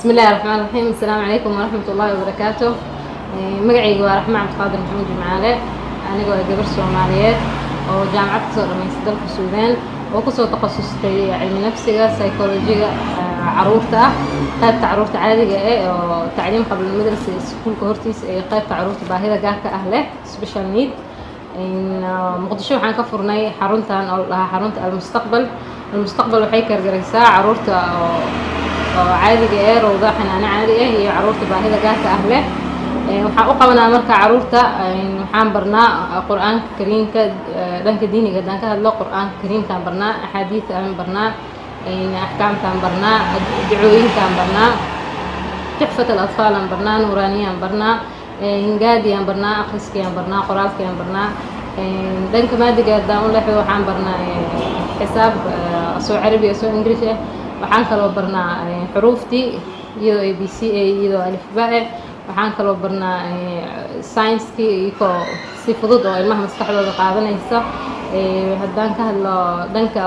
بسم الله الرحمن الرحيم. السلام عليكم ورحمة الله وبركاته. Magacayga waa Raxmaan Cabdiqaadir Maxamuud Jimcaale. Anigoo ah gabar Soomaaliyeed oo jaamacad kasoo dhamaystay dalka Suudaan oo kusoo takhasustay cilmi nafsiga, psychology-ga caruurta ah, qaybta caruurta caadiga eh oo tacliim qabla madrasa, iskuulka hortiisa, iyo qaybta caruurta baahida gaarka ah leh, special need. Muqdisho waxaan ka furnay xaruntan oo la dhahaa xarunta Almustaqbal. Almustaqbal waxay kargaraysaa caruurta oo caadiga eh, rawda, xanaano caadi ah, iyo caruurta baahida gaarka ah leh. Waxaan u qabanaa marka caruurta, waxaan barnaa Qur-aanka Kariimka. Dhanka diiniga haddaan ka hadlo, Qur-aanka Kariimkaan barnaa, axaadiida aan barnaa, axkaamtaan barnaa, ducooyinkaan barnaa, tuxfat al-atfaal aan barnaa, nuuraaniyaan barnaa, hingaadiyaan barnaa, akhriskiyaan barnaa, qoraalkiyaan barnaa. Dhanka maadiga haddaan u leexdo, waxaan barnaa xisaab, soo Carabi, soo English ah. Waxaan kaloo barnaa xuruuftii, iyadoo A B C A, iyadoo alifba ah. Waxaan kaloo barnaa science-kii, iyagoo si fudud oo ilmaha maskaxdooda qaadanaysa. Haddaan ka hadlo dhanka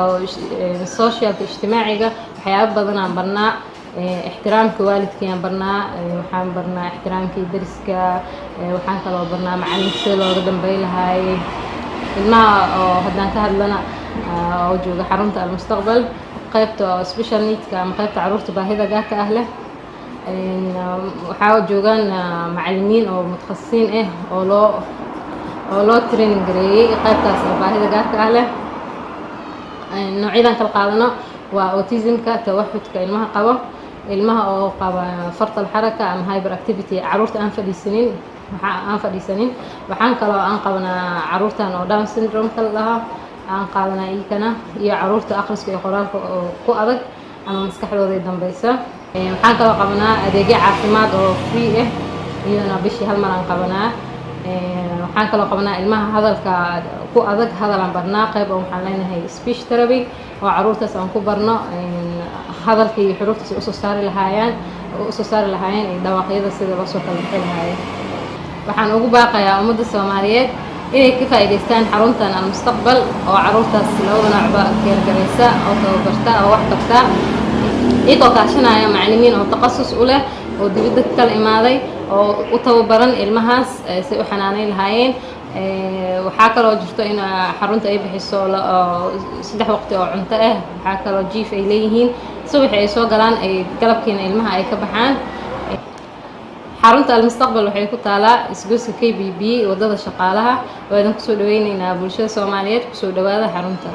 socialka, ijtimaaciga, waxyaabo badanaan barnaa. Ixtiraamka waalidkiyaan barnaa, waxaan barnaa ixtiraamkii dariska, waxaan kaloo barnaa macalinka sida looga dambey lahaay. Ilmaha oo haddaan ka hadlana oo jooga xarunta Almustaqbal, qaybta oo special needka ama qaybta caruurta baahida gaarka ah leh, waxaa joogaan macalimiin oo mutakhasisiin ah oo loo training gareeyey qaybtaas oo baahida gaarka ah leh. Noocyadan kala qaadano waa autismka, tawaxudka ilmaha qabo, ilmaha oo qaba farط alxaraka ama hyperactivity, caruurta aan fadhiisanin, waxa aan fadhiisanin. Waxaan kaloo aan qabanaa caruurtan oo Down syndrome ka la dhahaa aan qaadanaa iyakana, iyo caruurta akhriska iyo qoraalka oo ku adag ama maskaxdooda dambeysa. Waxaan kaloo qabanaa adeegyo caafimaad oo free ah, iyadana bishii hal mar aan qabanaa. Waxaan kaloo qabanaa ilmaha hadalka ku adag, hadalaan barnaa. Qayb oo waxaan leenahay speech therapy oo caruurtaas aan ku barno hadalka iyo xuruuftaas ay usoo saari lahaayeen iyo dhawaaqyada sida loo soo kala bixi lahaayeen. Waxaan ugu baaqayaa ummadda Soomaaliyeed inay ka faa'iidaystaan xaruntan Almustaqbal oo caruurtaas labada noocba keergaraysa oo tababarta oo wax barta, iyagoo kaashanaya macallimiin oo takhasus u leh oo dibadda ka kala imaaday oo u tababaran ilmahaas say u xanaaneyn lahaayeen. Waxaa kaloo jirto in xarunta ay bixiso 3 waqti oo cunto ah. Waxaa kaloo jiif ay leeyihiin, subaxii ay soo galaan, ay galabkiina ilmaha ay ka baxaan. Xarunta Almustaqbal waxay ku taalaa isgoyska KBB, wadada shaqaalaha. Waa idin kusoo dhaweyneynaa bulshada Soomaaliyeed, kusoo dhawaada xarunta.